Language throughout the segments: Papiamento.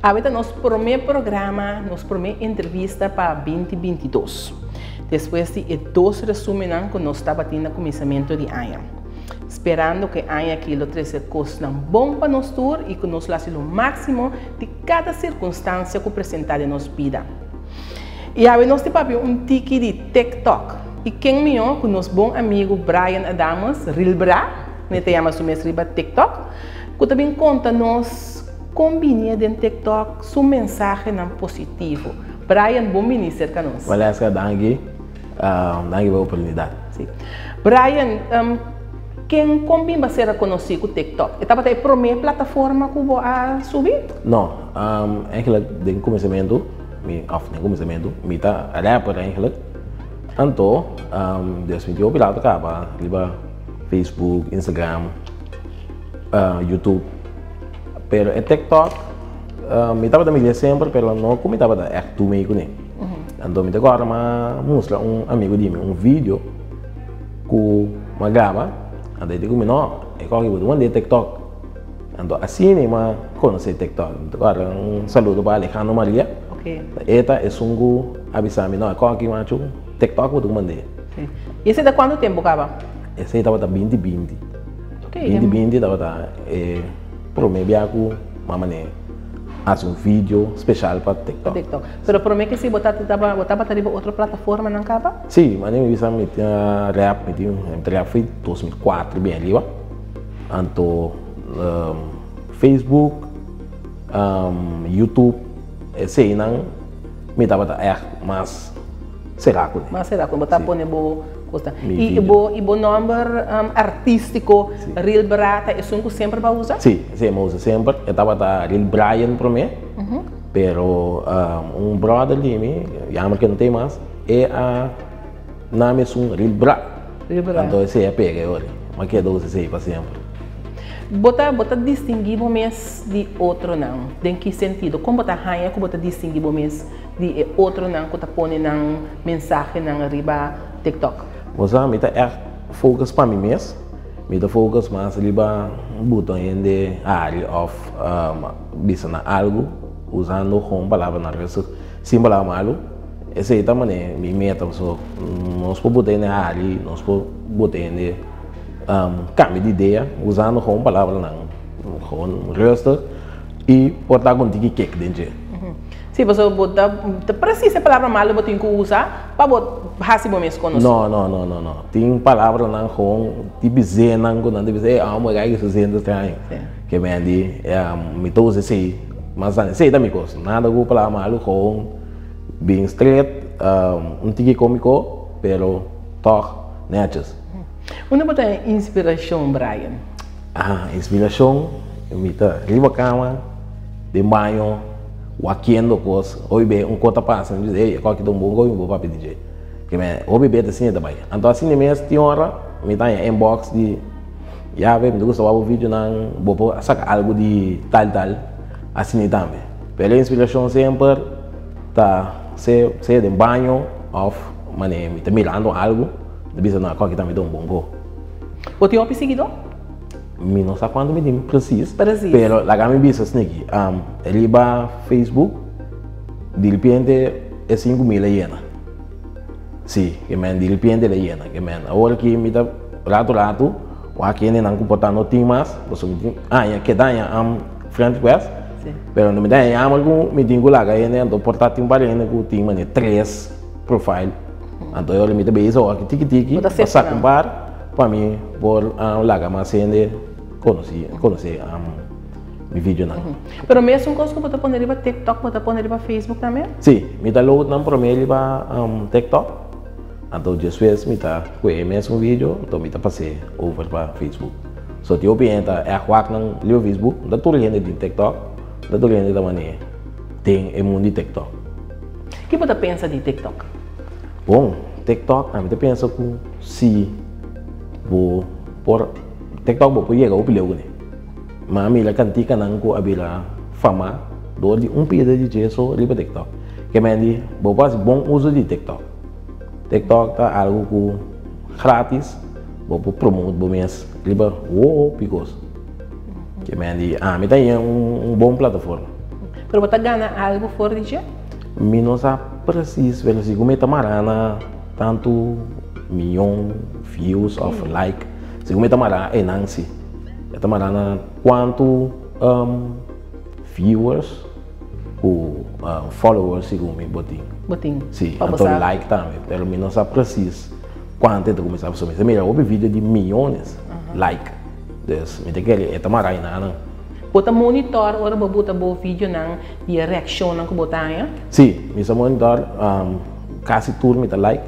Awe ta nos promé programa, nos promé entrevista pa 2022. Despues di e dos resúmennan ku nos tabatin na kuminsamentu di aña. Sperando ku e aña akí lo trese kosnan bon pa nos tur i ku nos lo hasi lo máksimo di kada sirkunstansia ku presentá den nos bida. I awe nos tin papia un tiki di TikTok. I ken mihó ku nos bon amigu Brian Adamus, Real Bra, mi ta yama su mes riba TikTok, ku ta bin konta nos kon binia den TikTok su mensahenan positivo. Brian, bon bini serka nos. Valeska, danki. Danki pa e oportunidat. Sí. Brian, ken kon bin ba ser rekonosí ku TikTok? E tabata e promé plataforma ku bo a subi? No, eigenlijk den kuminsamentu, mi, òf den kuminsamentu, mi ta rapper eigenlijk. Anto, des mi tin hopi rato kaba riba Facebook, Instagram, YouTube. Pero e TikTok, mi tabata mir'é semper, pero no ku mi tabata ègt tur mei kuné. Anto mi ta kòrda m'a mustra un amigu di mi un video ku m'a graba, anto e di ku mi, no, e kòki bo ta mand'é TikTok. Anto asina m'a konosé TikTok. Mi ta kòrda un saludo pa Alejandro Maria, e ta esun ku a bisa mi, no, e kòki machu, TikTok bo ta ku mand'é. I esei ta kuantu tempu kaba? Esei tabata 2020. 2020 tabata e promé bia ku m'a man'é hasi un video special pa TikTok. Pa TikTok. Pero prome ke si bo ta bo tabata riba otro plataformanan kaba? Si, mane mi bisa mi tin rap, mi tin mi ta rap for 2004 bien riba. Anto Facebook, YouTube, eseinan mi tabata ègt mas será kuné. Mas será kuné, bo ta pone bo kosnan. I bo i bo nòmber artístiko Real Bra ta esun ku semper bo a usa? Sí, esei mi a usa semper. E tabata Real Brian promé, pero un bròder di mi, jammer ke no ta ei mas, e a nami esun Real Bra. Real Bra. Anto esei a pega e ora. Mi a keda usa esei pa semper. Bo ta bo ta distinguí bo mes di otronan? Den ki sentido? Kon bo ta haña ku bo ta distinguí bo mes di e otronan ku ta pone nan mensahenan riba TikTok? Bo sa, mi ta ègt focus pa mi mes. Mi ta focus mas riba buta hende hari òf bisa nan algu usando gewoon palabranan rustig, sin palabra malu. Esei ta manera mi meta pasobra nos por buta hende hari, nos por buta hende kambia di idea usando gewoon palabranan gewoon rustig i por ta ku un tiki kek den dje. Sí, pasobra bo ta ta presis e palabra malu bo tin ku usa pa bo hasi bo mes konosí. No, no, no, no, no. Tin palabranan gewoon di bizenan ku nan ta bisa, ey, amo e guy ku su zin ta straño. Sí. Ke men di, mi ta usa esei, mas esei ta mi kos. Nada ku palabra malu, gewoon bin stret, un tiki komiko, pero tòg nètjes. Unda bo ta haña inspirashon, Brian? Ah, inspirashon, mi ta riba kama, den baño. Wakiendo kos, hopi be un kos ta pasa, mi bisa, ey, e kos aki ta un bon kos, mi por papia di dje. Ke men, hopi be ta asina ta bai. Anto asina mes tin ora mi ta haña inbox di, ya be, mi ta gusta wak bo videonan, bo por saka algu di tal tal, asina tambe. Pero e inspirashon semper ta sea sea den baño òf manera mi ta mirando algu, mi ta bisa, no, e kos aki tambe ta un bon kos. Bo tin hopi siguidó? Mi no sa cuanto mi tin precies, Precies. pero laga mi bisa sniki, riba Facebook di ripiente e 5000 a yena. Si, ke men di ripiente el a yena, ke men awor aki mi ta rato rato wak hendenan ku por ta no tin mas, pasobra mi tin aña keda aña friend request, Si. pero no mi ta haña jammer ku mi tin ku laga hende, anto por ta tin un par di hende ku tin manera tres profile, anto e ora mi ta bisa awor aki tiki tiki Bo ta pa saka sefta un nan. par. Pa mi por laga mas hende konosí konosé mi videonan. Pero mesun kos ku bo ta pone riba TikTok bo ta pone riba Facebook tambe? Sí, mi ta load nan promé riba TikTok, anto despues mi ta kue e mesun video anto mi ta pas'é over pa Facebook. So tin hopi hende ta ègt wak nan riba Facebook, no ta tur hende tin TikTok, no ta tur hende ta manera den e mundu di TikTok. Ki bo ta pensa di TikTok? Bon, TikTok ami ta pensa ku si bo por TikTok bo por yega hopi leu kuné. Ma a mira kantikanan ku a bira famá dor di un pida di dje so riba TikTok. Ke men di bo por hasi bon uso di TikTok. TikTok ta algu ku gratis bo por promote bo mes riba hopi kos. Ke men di ami ta haña un bon plataforma. Pero bo ta gana algu for di dje? Mi no sa precies, pero si ku mi ta mara na tantu miyon views of like, si ku mi ta mara einan si. E ta mara na kuantu viewers ku followers si ku mi bo tin. Bo tin. Si, anto like tambe, pero mi no sa precies kuantu e ta kuminsá pasobra mi ta mira hopi video di miyones like, dus mi ta kere e ta mara einanan. Bo ta monitor ora bo buta bo videonan di e reaccionnan cu bo ta haña? Sí, mi sa monitor, casi tur mi ta like,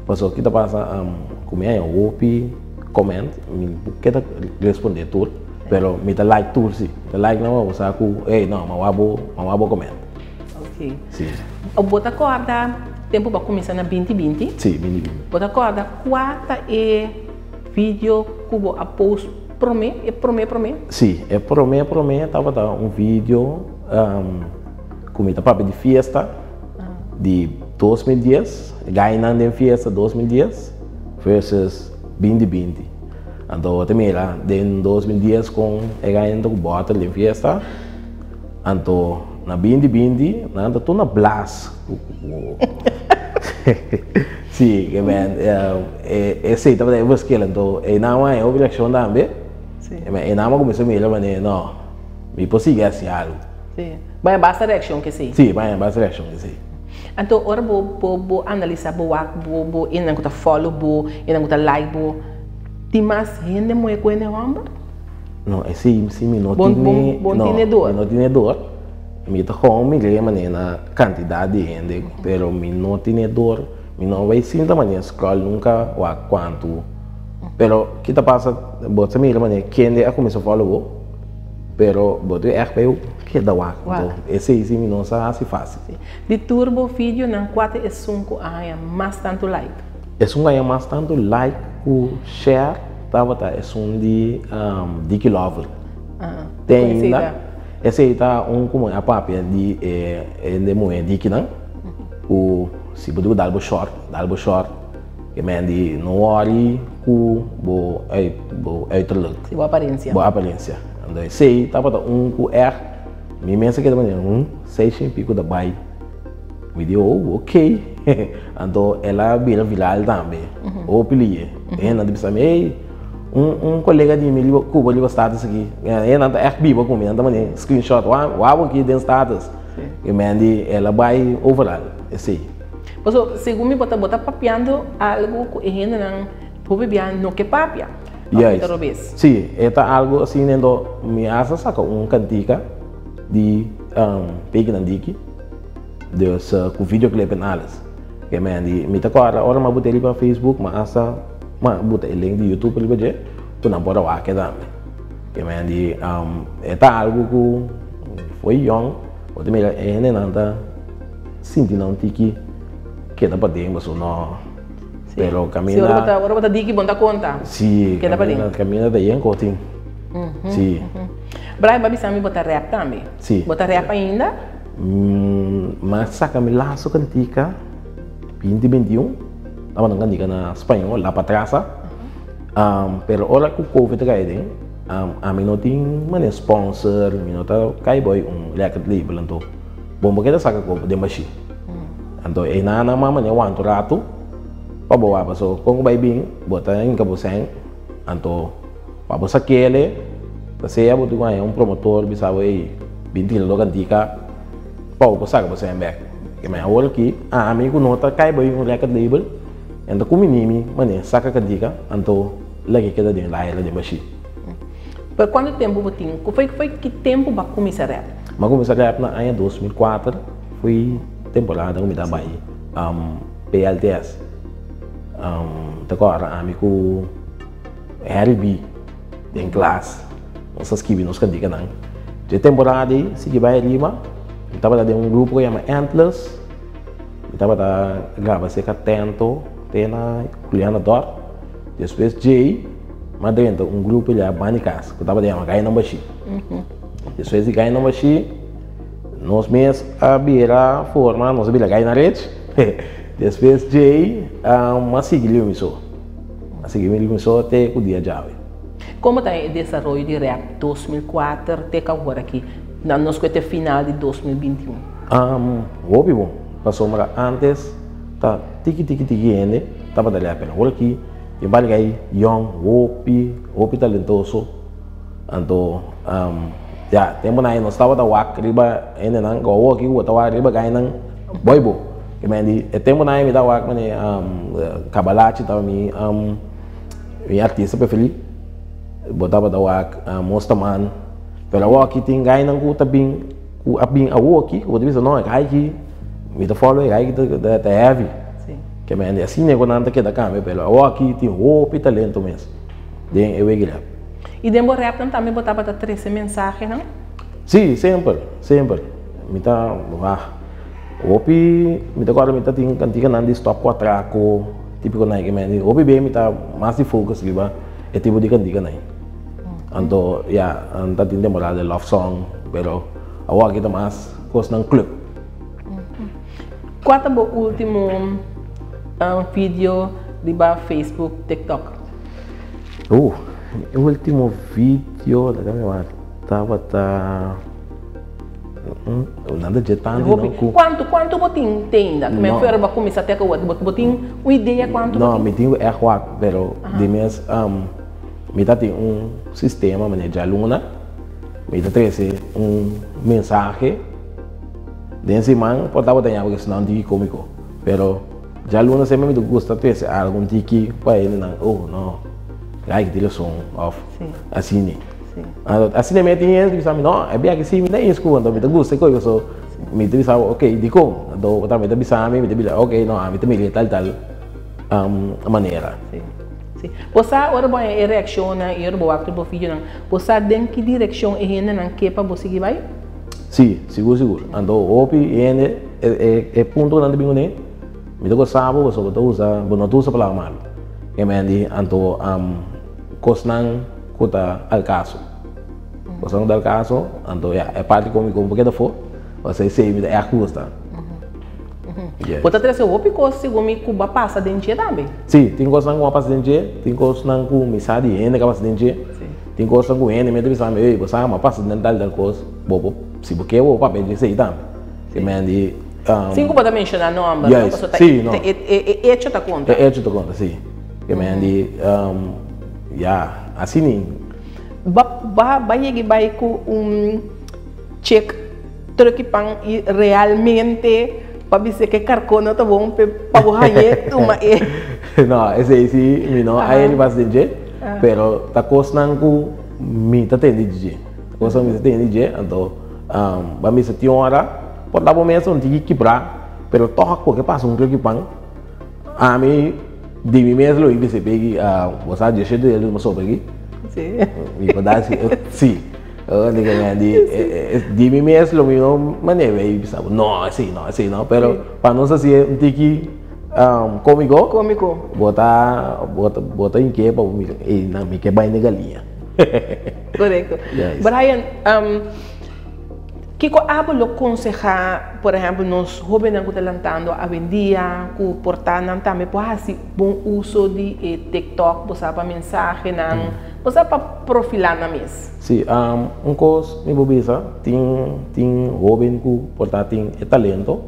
pasobra ki ta pasa cu mi haña hopi comment, mi no keda responde tur, pero mi ta like tur si, mi ta like nan pa bo sa cu ey no, mi a wak bo, mi a wak bo comment. Ok. Sí. Bo ta corda tempo bo a cuminsa na binti binti? Sí, binti binti. Bo ta corda cua ta e video cu bo a post Promé, e promé promé? Sí, e promé promé tabata un video ku mi ta papia di fiesta di 2010, gainan den fiesta 2010 versus 2020. Anto bo ta mira den 2010 kon e gainan ta ku bòter den fiesta, anto na 2020 nan ta tur na blas ku. Sí, ke men esei tabata e verschil. Anto einan a haña hopi reakshon tambe. Sí. Einan a kuminsá mira manera no, mi por sigui hasi algu. Sí, bo haña basta reakshon ke esei. Sí, bo haña basta reakshon ke esei. Anto ora bo bo bo analisá bo wak bo bo esnan ku ta follow bo, esnan ku ta like bo, tin mas hende muhé ku hende hòmber? No, esei si mi no tine, Bo no tine dor? Mi no tine dor. Mi ta gewoon mir'é manera na kantidat di hende, pero mi no tine dor, mi no bai sinta manera scroll nunka wak kuantu. Pero ki ta pasa, bo ta mira manera kende a kuminsá follow bo, pero bo ta ègt bai keda wak. Anto esei si mi no sa hasi fásil. Di tur bo videonan, kua ta esun ku a haña mas tantu like? Esun ku a haña mas tantu like ku share tabata esun di Dicky Lover. Te ainda. Esei ta un ku a papia di e hende muhé dikinan ku si bo dal bo short, dal bo short ke men di no wòri ku bo bo uiterlijk. Si bo aparensia. Bo aparensia. Anto esei tabata un ku ègt mi mes a keda manera un seis shen pico ta bai. Mi di oh ok anto el a bira viral tambe hopi liye e hendenan ta bisa mi ey un un colega di mi riba cuba riba status aki e hendenan ta echt biba cu mi nan ta manda screenshot wou aki den status y men di el a bay overal esey. Paso segun mi bo ta bo ta papiando algo cu e hendenan hopi bia no ke papia of mi ta robes? Si e ta algo asina ento mi hasta saca un cantica di Peki nan Diki. Dus ku videoclip en alles. Ke men di mi ta kòrda ora mi a buta riba Facebook mi a hasta mi a buta e link di YouTube riba dje ku nan por a wak tambe. Ke men di e ta algu ku for yòn bo ta mira e hendenan ta sinti nan un tiki keda paden pasobra no pero kaminda. Si ora bo ta diki bo no ta konta. Si kaminda ta yen kos tin. Si. Brian bo a bisa mi bo ta rap tambe. Si. Bo ta rap ainda? M'a saka mi laso kantika binti 21, tabata un kantika na spañol, La Patrasa. Pero ora ku Covid a kai den, ami no tin manera sponsor, mi no ta kai boi un record label, anto bo no keda saka kopo den bashí. Anto e nana m'a manera wanta un ratu pa bo wak, pasobra kon ku bai bin bo ta hinka bo sèn, anto. Pa bo sa kele, ta sea bo tin ku haña un promotor bisa bo ey, bin tira lo kantika pa bo por saka bo sèn bèk. Ke men awor aki, ami ku no ta kai bai un record label, en ta kuminí mi manera saka kantika, anto lag'é keda den laira den bashí. Pa kuantu tempu bo tin? Ku foi foi ki tempu bo a kuminsá rap? Mi a kuminsá rap na aña 2004, foi temporada ku mi ta bai PLTS. Ta kòrda ami ku. Harry B den klas nos a skibi nos kantikanan. Dje temporada ei sigui bai ariba mi tabata den un grupo ku yama Antlers, mi tabata graba serka Tento te na Juliana Dort. Despues djei mi a drenta un grupo ya banda di kas ku tabata yama Gai Number Shi. Despues di Gai Number Shi nos mes a bira forma, nos a bira Gai na Rich. Despues djei mi a sigui liu mi so. A sigui mi lunsó te ku dia djawe. Komo ta e desaroyo di rap 2004 te ku awor aki? Na nos ku te final di 2021. Hopi bon. Pasobra antes ta tiki tiki tiki hende tabata rap, pero awor aki tin bari guy young, hopi hopi talentoso. Anto ya temponan ei nos tabata wak riba hendenan ku awor aki ku bo ta wak riba guynan boy bo. Ke men di e temponan ei mi ta wak mane Kabalachi tabata mi mi artista preferí. Bo tabata wak Mostaman. Pero awor aki tin guynan ku ta bin ku a bin awor aki ku bo ta bisa no e guy aki mi ta follow e guy aki ta heavy. Ke men di asina ku nan ta keda kambia pero awor aki tin hopi talento mes den e wiki rap. I den bo rapnan tambe bo tabata trese mensahenan? Si, semper, semper. Mi ta wah hopi mi ta kòrda mi ta tin kantikanan di stòp ku atrako tipiko nan ke men di hopi be mi ta mas di focus riba e tipo di kantikanan. Anto ya, ta tin temporada di love song, pero awor aki ta mas kosnan club. Kua ta bo ultimo video riba Facebook, TikTok? Mi ultimo video, laga mi wak, tabata. Nan ta dje tantu no ku. Kuantu kuantu bo tin te ainda? Ku men fuera bo a kuminsá te ku bo tin un idea kuantu bo tin? No, mi tin ku ègt wak, pero di mes mi ta tin un sistema manera djaluna mi ta trese un mensahe den siman por tabata ña porque esnan tiki kómiko, pero djaluna semper mi ta gusta trese algu un tiki pa hendenan oh no like di rason òf asina. Asina mi a tin hende ta bisa mi, no, e biaha si mi ta insku, anto mi ta gusta e koe paso mi ta bisa bo, ok, dikon? Anto bo tambe ta bisa mi, mi ta bisa, ok, no, ami ta mira e tal tal manera. Si, si. Bo sa ora bo haña e reakshonnan i ora bo wak tur bo videonan, bo sa den ki direkshon e hendenan ke pa bo sigui bai? Si, sigur sigur. Anto hopi hende e punto ku nan ta bin kuné, mi ta gosa bo pasobra bo ta usa, bo no ta usa palabra malu. Ke men di, anto kosnan. Ku ta al kaso. Kosnan ku ta al kaso, anto ya, e parti ku mi ku keda afó, pasobra esei mi ta ègt gusta. Yes. Bo ta trese hopi kos segun mi ku bo a pasa den dje tambe. Sí, tin kosnan ku a pasa den dje, tin kosnan ku mi sa di hende ku a pasa den dje, tin kosnan ku hende mi ta bisa mi, ey, bo sa mi a pasa den tal tal kos, bo por, si bo ke bo por papia di esei tambe. Ke men di. Sin ku bo ta menshoná nòmber, no? Pasobra ta e echo ta konta. E echo ta konta, sí. Ke men di. Ya, asina. Ba ba ba yega bai ku un chek truki pan i realmente pa bisa ke karkó no ta bon pe pa bo hañ'é tuma e. No, esei si mi no a hende bas den dje, pero ta kosnan ku mi ta tende di dje. Ta kosnan ku mi ta tende di dje, anto ban bisa tin ora por ta bo mes un tiki kibrá, pero tòg bo ke pasa un truki pan. Ami di mi mes lo bisa pegi bo sa dje shete dje luma sopa aki. Sí. Mi por da si sí. Di di di mi mes lo mi no manera i bisa bo no esei no esei no pero pa nos hasié un tiki komiko. Komiko. Bo ta bo ta bo ta inke pa bo mira ey nan mi ke bai na galiña. Korekto. Brian. Kiko abo lo konsehá, por ehèmpel, nos hóbennan ku ta lantando awendia, ku por ta nan tambe por hasi bon uso di e TikTok, bo sa, pa mensahenan, bo sa, pa profilá nan mes? Sí, un kos mi por bisa, tin tin hóben ku por ta tin e talento,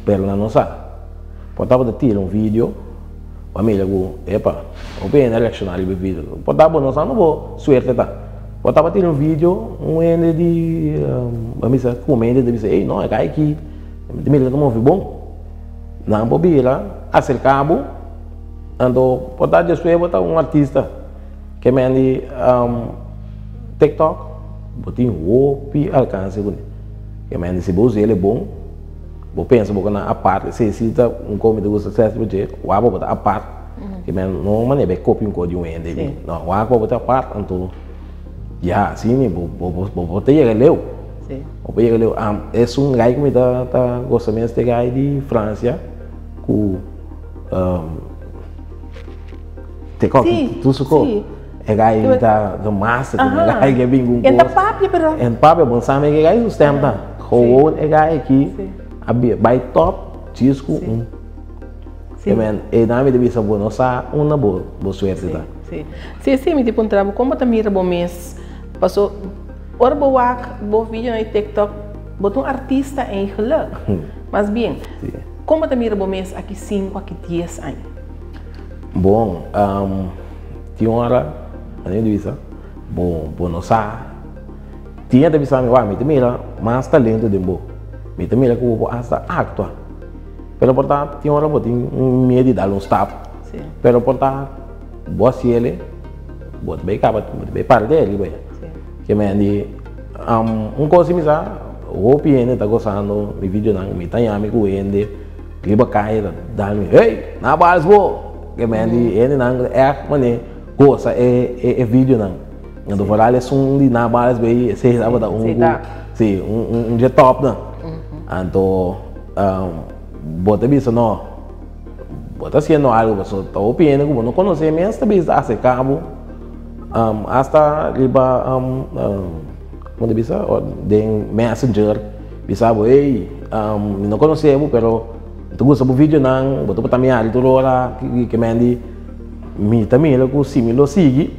pero nan no sa. Por ta bo ta tira un video, bo a mira ku, epa, hopi hende a reakshoná riba e video. Por ta bo no sa no bo suerte ta. Bo tabatin un video, un hende di, bo bisa, come hende ta bisa, ey no, e kai aki, mi ta mira ta move bon. Nan por bira, acerca bo, anto por ta despues bo ta un artista. Ke men di TikTok, bo tin hopi alcance cune. Ke men di si bo usa el e bon, bo pensa bo na apart, esey si ta un cosa mi ta gusta sesi bo dje, wak bo ta apart. Ke men no manera bai kopia un kos di un hende di. No, wak bo ta apart anto ya asina bo bo bo ta yega leu. Bo por yega leu. Esun gai ku mi ta ta gosta mes ta e gai di Francia ku te koki tur su kos. E gai ta ta master e gai ke bin ku un kos. E ta papia pero. E ta papia bon sa mi ke gai su stem ta. Gewoon e gai aki a bai top djis ku un. Sí. Amen. E nan mi ta bisa bo no sa unda bo bo suerte ta. Sí, sí. Sí, sí, mi ta puntra bo, kon bo ta mira bo mes? Paso, Ora bo wak bo videonan di TikTok, bo ta un artista eigenlijk. Mas bien, kon bo ta mira bo mes aki sinku, aki dies aña? Bon, tin ora, manera di bisa, bo bo no sa. Tin hende ta bisa mi, wak, mi ta mira mas talento den bo. Mi ta mira ku bo por hasta aktua. Pero por ta tin ora bo tin miedu di dal un stap. Pero por ta bo hasiel. Bo ta bay caba, bo ta bay para de riba ya. Ke men di, un cos mi sa, hopi hende ta gozando mi videonan, mi ta yami cu hende riba calle ta dal mi, hey, na bals bo! Ke men di, hendenan echt mane goza e e videonan. Anto vooral esun di na bals bay, esey tabata un cu, si, un dje topnan. Anto, bo ta bisa no. Bo ta haciendo algo pasobra ta hopi hende cu bo no conoce mes ta bisa acerca bo hasta riba como ta bisa den messenger bisa bo ey mi no conoce bo pero mi ta gusta bo videonan bo ta por ta mi hari tur ora ke men di mi ta mira cu si mi lo sigui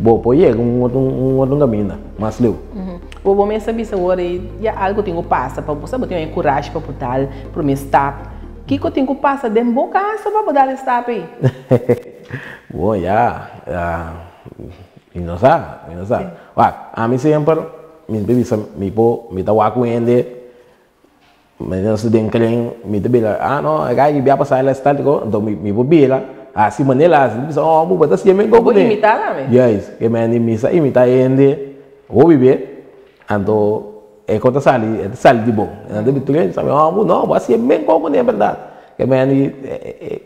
bo por yega un otro caminda mas leu. Bo mes a bisa awor ey ya algo tin cu pasa pa bo sa bo tin e curashi pa bo dal prome stap. Kiko tin ku pasa den bo kasa pa bo dal e stap ei? Bon, ya, mi no sa, mi no sa. Wak, ami semper mi ta bisa mi por, mi ta wak ku hende, mi ta den kren, mi ta bira, ah no, e kai bia pasa el a sta tiko, anto mi por bira hasi manera el a hasi, mi bisa, oh bo ta siempre Bo por imitá tambe? Juist, ke mi sa imitá hende hopi be, anto. E kos ta sali, e ta sali di bo. E nan ta bi tur sabi, oh, no, bo hasié men kon kuné bèrdat. Ke men di,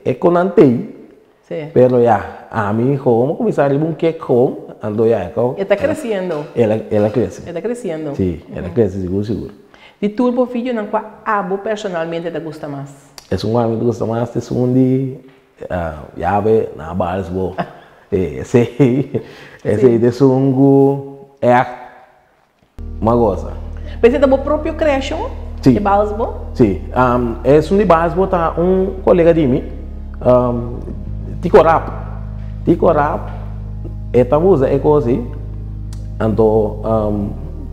e kon nan tei. Sí. Pero ya, ami gewoon a kuminsá riba un kek gewoon, anto ya e kon. E ta kresiendo. El a, el a krese. E ta kresiendo. Sí, el a krese sigur sigur. Di tur bo videonan kua abo personalmente ta gusta mas? Esun ku ami ta gusta mas ta esun di Yabe na bals bo. Esei, esei ta esun ku ègt. M'a goza. P'esei ta bo propio creacion? Si. E balsbo? Si. Esun di balsbo ta un colega di mi, Tico Rap. Tico Rap e ta usa e cos ei, anto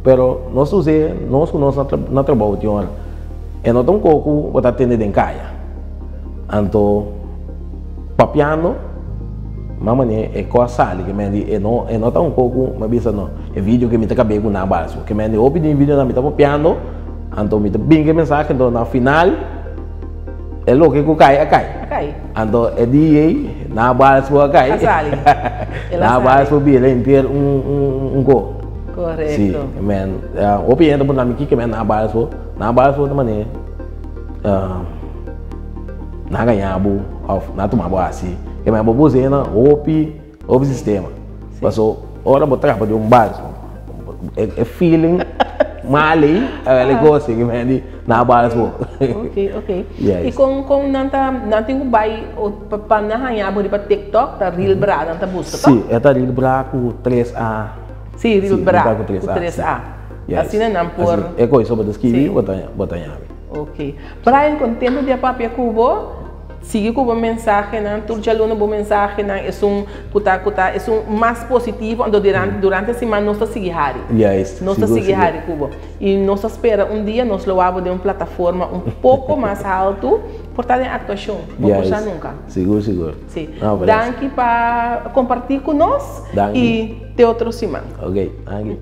pero nos ta us'e nos cu nos na trabou tin ora. E no ta un cos cu bo ta tende den caya. Anto papiando ma mane e kos sali ke men di e no e no ta un kos ku mi a bisa no e video ke mi ta kab'é ku nan balsu ke men di hopi di mi videonan mi ta papiando anto mi ta bin ku e mensahe anto na final e loke ku kai a kai anto e dia ei nan balsu a kai nan balsu bira henter un un kos si men hopi hende ta puntra mi kiko men nan balsu nan balsu ta mane. Nan gaña bo of nan tuma bo hasi. Ke men bo bus'e na hopi hopi sistema. Paso ora bo trapa di un balso e feeling mal ei awel e gosi ke men di nan a bals bo. Ok ok. I kon kon nan ta nan tin ku bai pa nan haña bo riba tiktok ta real bra nan ta buska toh? Si e ta real bra ku tres a. Si real bra ku tres a. Asina nan por. E kos bo ta skibi bo ta haña mi. Ok. Brian contento di a papia cu bo. Sigui cu bo mensahenan. Tur djaluna bo mensahenan esun cu ta cu ta esun mas positivo anto durante durante siman nos ta sigui hari. Juist. Nos ta sigui hari cu bo. Y nos ta spera un dia nos lo wak bo den un plataforma un poco mas halto por ta den actuacion. Bo por sa nunca. Sigur sigur. Si. Danki pa comparti cu nos. Danki. Y te otro siman. Ok. Danki.